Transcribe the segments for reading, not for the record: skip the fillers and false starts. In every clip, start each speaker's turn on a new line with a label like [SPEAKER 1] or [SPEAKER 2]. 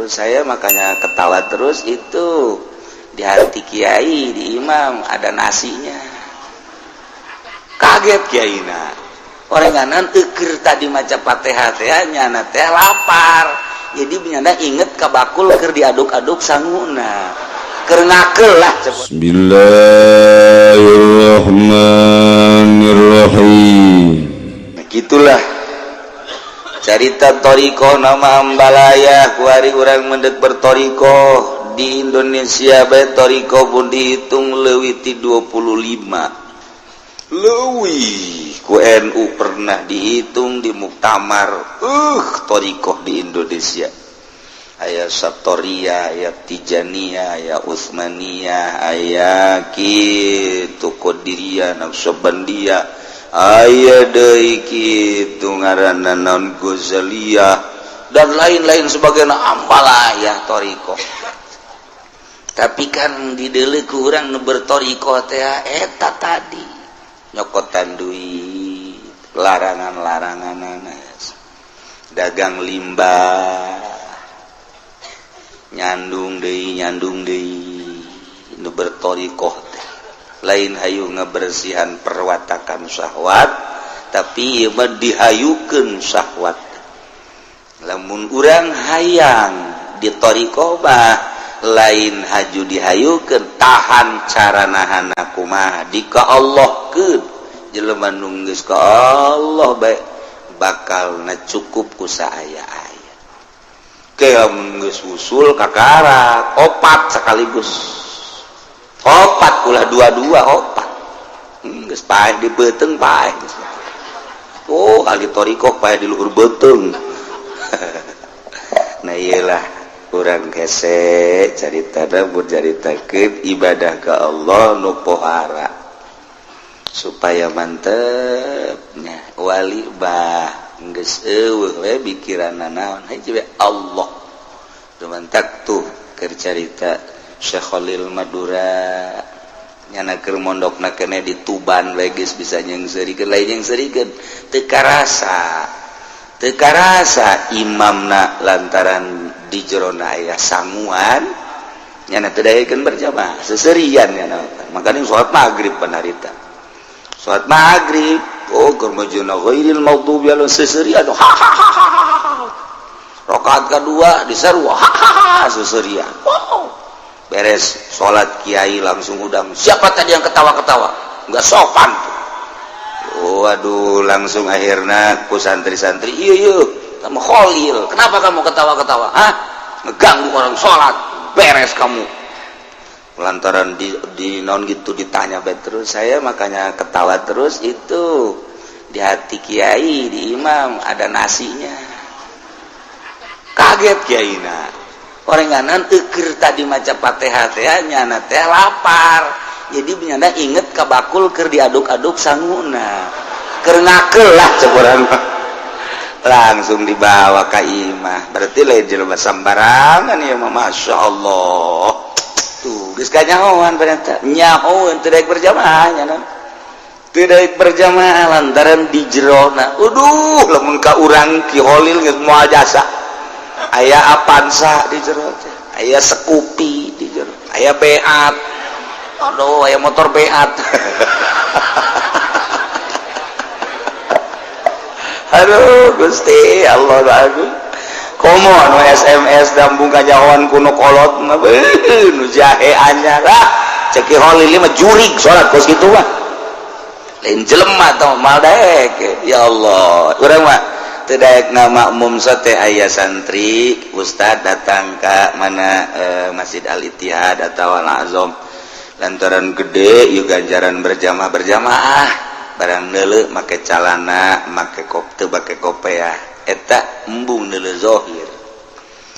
[SPEAKER 1] Terus saya makanya ketawa terus itu di hati kiai, di imam ada nasinya. Kaget kiai na. Orenganan eukeur tadi maca Fatihah teh, nyana teh lapar. Jadi nyana inget ka bakul keur diaduk-aduk sanguna. Keur ngakel lah.
[SPEAKER 2] Bismillahirrahmanirrahim.
[SPEAKER 1] Nah, gitulah carita thoriqoh nama ambalaya. Kuari urang mendek berthoriqoh di Indonesia bae, thoriqoh pun dihitung leuwih ti 25 leuwih. Ku NU pernah dihitung di muktamar, thoriqoh di Indonesia aya Satoria, aya Tijaniyah, aya Utsmaniyah, aya kitu Qadiriyah, Naqsyabandiyah, aya deui kitu ngaranna naon, Ghazaliyah, dan lain-lain sebagainya. Ambalaya thoriqoh, tapi kan di deuleu ku urang nu berthoriqoh teh eta tadi nyokotan duit, larangan-larangan, dagang limbah, nyandung deui, nyandung deui. Nu berthoriqoh teh lain hayu ngebersihan perwatakan syahwat, tapi ieu mah dihayukeun syahwat. Lamun urang hayang di thoriqoh mah lain haju dihayukeun, tahan cara nahan kumaha di ka Allah keun. Jelema nu geus ka Allah bae bakal na cukup ku saaya-aya. Ke lamun geus usul kakara opat sekaligus, opat, ulah dua-dua, opat. Geus paeh di beuteung, paeh geus. Oh, ahli thoriqoh paeh di luhur beuteung. Nah, iyalah kurang hese carita caritakeun ibadah ke Allah nu pohara supaya mantepnya wali bah geus eueuh we pikiranna naon, hiji we Allah. Dumantak tuh keur carita Syekh Khalil Madura, nyana keur mondokna keneh di Tuban we geus bisa nyeungseurikeun, lain nyeungseurikeun, teu karasa, teu karasa imamna lantaran di jerona aya sanguan, nyana teu daekeun berjamaah seserian nyana. Makanya salat maghrib panarita, salat maghrib, oh, keur majuna ghairil maghdubi alaihim seserian, ha ha ha ha ha. Rakaat kedua diseru, ha ha ha, seserian. Wow, beres salat kiai langsung udang, "Siapa tadi yang ketawa-ketawa? Enggak sopan tuh." Waduh, langsung akhirnya ku santri-santri, "Iya iya, kamu Kholil, kenapa kamu ketawa-ketawa? Hah? Ngeganggu orang sholat, beres kamu." Lantaran di non gitu ditanya bae terus, saya makanya ketawa terus itu di hati kiai, di imam ada nasinya. Kaget kiai na. Orenganan eukeur tadi maca Fatihah teh, nyana teh lapar. Jadi nyana inget ka bakul keur diaduk-aduk sanguna. Keur ngakel lah cek urang mah. Langsung dibawa ke imah, berarti lain jelema sambarangan ya mah. Masya Allah, tuh geus kanyahoan, ternyata nyahoan teu daek berjamaah, nyana teu daek berjamaah lantaran di jerona. Uduh, lamun ka urang Ki Holil geus moal jasa. Aya Avanza di jero teh, aya Scoopy di jero, aya Beat, aduh, aya motor Beat. Aduh Gusti Allah, aduh, komo anu SMS dambung kanyahoan kuno kolot mah, beuh, nu jahe anyar. Ah, cek Ki Holil mah jurig salat kos kitu mah, lain jelema tah, moal daek. Ya Allah, urang mah teu daek ngamakmum sate. Aya santri, ustad datang ka mana, Masjid Al Ittihad atau Al Azam, lantaran gede yuk ganjaran berjamaah, berjamaah barang neuleu make calana, make kop, teu make kopeah, eta embung neuleu zohir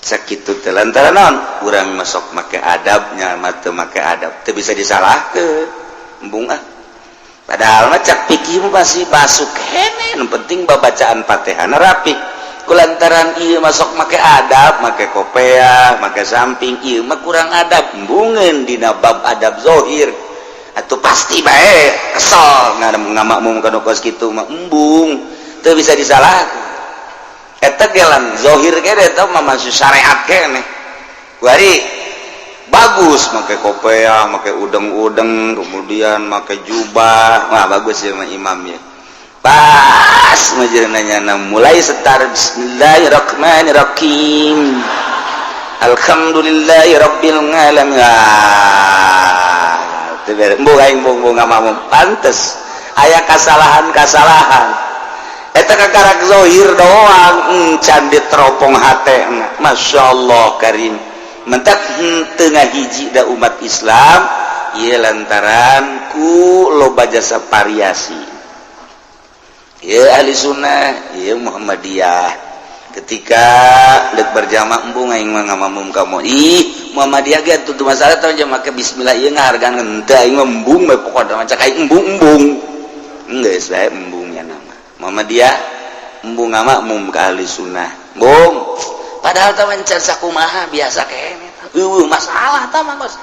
[SPEAKER 1] sakitu teh. Lantaran naon, urang masuk make adabnya mah teu make adab, teu bisa disalahkeun, embung ah. Padahal mah cak fikih mah masih masuk kene, nu penting babacaan Fatihana rapi. Kulantaran ieu masuk make adab, make kopeah, make samping, ieu mah kurang adab, embungeun dina bab adab zohir atau pasti bae kesel ngamakmum kana kos kitu mah, embung, teu bisa disalahkeun. Eta gelan zohir ge eta mah masih syariat keneh. Kuari bagus make kopeah, make udeng-udeng, kemudian make jubah. Wah, bagus ya mah imamnya. Pas nanya mulai setar bismillahirrahmanirrahim. Alhamdulillahirabbil alamin. Ah, teu beres. Embung aing embung ngamakmum. Pantes aya kasalahan-kasalahan. Eta kakarak zohir doang encan diteropong hate. Masya Allah karim. Mentak henteu ngahiji da umat Islam ieu lantaran ku loba jasa variasi. Ieu ahli sunnah, ieu Muhammadiyah. Ketika dek berjamaah embung aing mah ngamakmum kamu. Ih, Muhammadiyah ge atuh masalah teh make bismillah ieu ngahargaan henteu aing mah embung we pokona maca aing embung-embung. Geus bae embungnya nama. Muhammadiyah embung ngamakmum ka ahli sunnah. Embung. Padahal teh encan sakumaha biasa keneh. Eueuh masalah tah mah bos.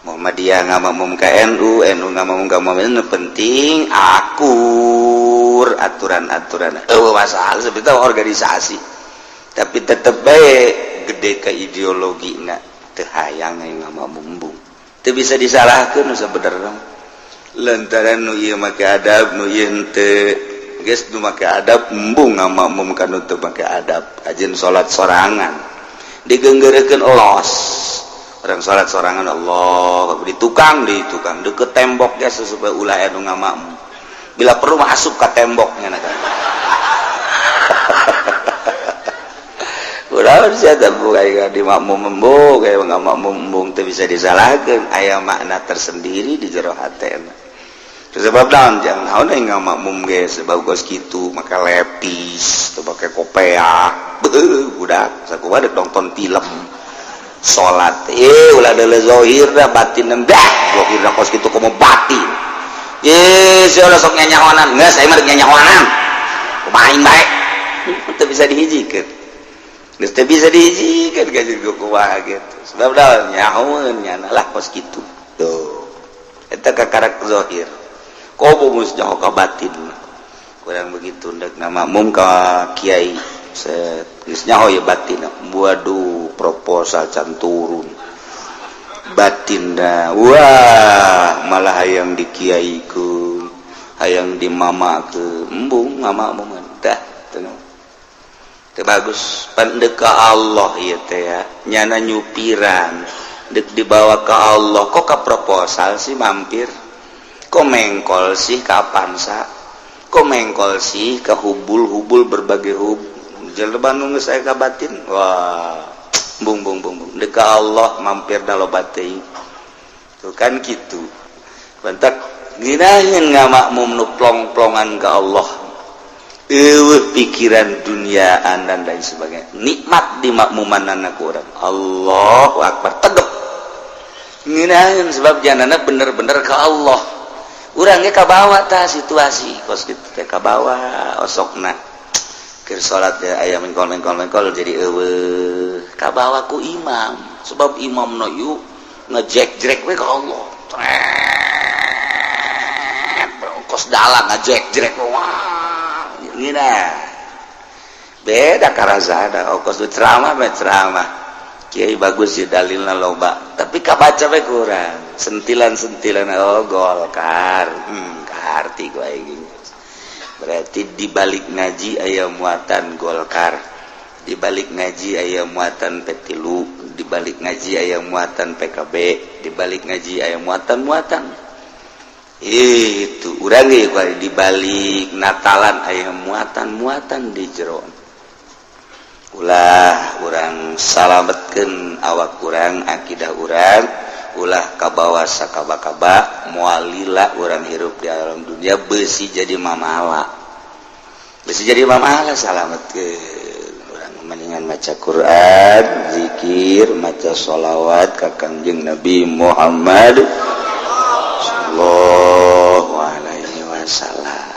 [SPEAKER 1] Muhammadiyah ngamakmum ka NU, NU ngamakmum ka Muhammadiyah, penting akur aturan-aturan. Eueuh masalah sebetulnya organisasi. Tapi tetep bae gede ke ideologina teu hayang aing ngamakmum embung. Teu bisa disalahkeun sabenerna. Lantaran nu ieu make adab, nu ieu henteu. Geus nu make adab embung ngamakmum ka nu teu make adab. Ajeun salat sorangan. Digenggeurekeun los. Orang salat sorangan Allah di tukang deket tembok ya supaya ulah anu ngamakmum. Bila perlu mah asup ka temboknya na. Ulah sia teh buka di makmum embung kayak ngamakmum embung teu bisa disalahkeun, aya makna tersendiri di jero hatena. Sebab naon jangan naon aing ngamakmum ge sebab geus kitu maka lepis teu make kopeah. Beuh budak sakumaha dek nonton film. Salat ulah deuleu zahir da batin dah zahir da kos kitu komo batin. Sia ulah sok nyanyahonan geus aing mah rek nyanyahonan. Kumaha aing bae. Teu bisa dihijikeun. Geus teu bisa dihijikeun ka jeung kumaha gitu. Sebab da nyahoeun nyana lah kos kitu. Tuh. Eta kakarak zahir. Komo geus nyaho ka batin. Kurang begitu ndek ngamakmum ka kiai. Set geus nyaho ye batin. Waduh proposal can turun batinda wah malah hayang dikiaikeun hayang dimamakeun embung ngamakmum dah teu bagus pandek ka Allah ieu teh ya nyana nyupiran dek dibawa ke Allah kok ka proposal sih mampir kok mengkol sih ka Avanza kok mengkol sih ka hubul-hubul berbagai hub jelema nu geus aya ka batin wah bung bung bung bung deka Allah mampir da loba teuing tuh kan kitu bentak nginaheun ngamakmum nu plong-plongan ka Allah eueuh pikiran duniaan dan lain sebagainya nikmat di makmumanana ku urang Allahu akbar tegep nginaheun sebab janana bener-bener ka Allah urang ge kabawa tah situasi kos kitu teh kabawa osokna keur salat ya aya mengkol-mengkol jadi eueuh kabawa ku imam sebab imam no yuk ngejek-jrek we ka Allah kos dalang ngejek-jrek wah ngina beda karazana kos ceramah mah ceramah kiai bagus sih dalilna loba tapi kabaca we kurang sentilan-sentilan oh Golkar karti gua aing. Berarti dibalik ngaji aya muatan Golkar, dibalik ngaji aya muatan P3, dibalik ngaji aya muatan PKB, dibalik ngaji aya muatan-muatan. Itu urang ge dibalik Natalan aya muatan-muatan di jero. Ulah urang salametkeun awak urang, akidah urang, ulah kabawa sakaba-kaba moal lila urang hirup di alam dunia besi jadi mamala. Besi jadi mamala salametkeun urang mendingan maca Quran, zikir, maca sholawat ka Kangjeng Nabi Muhammad sallallahu alaihi wasallam.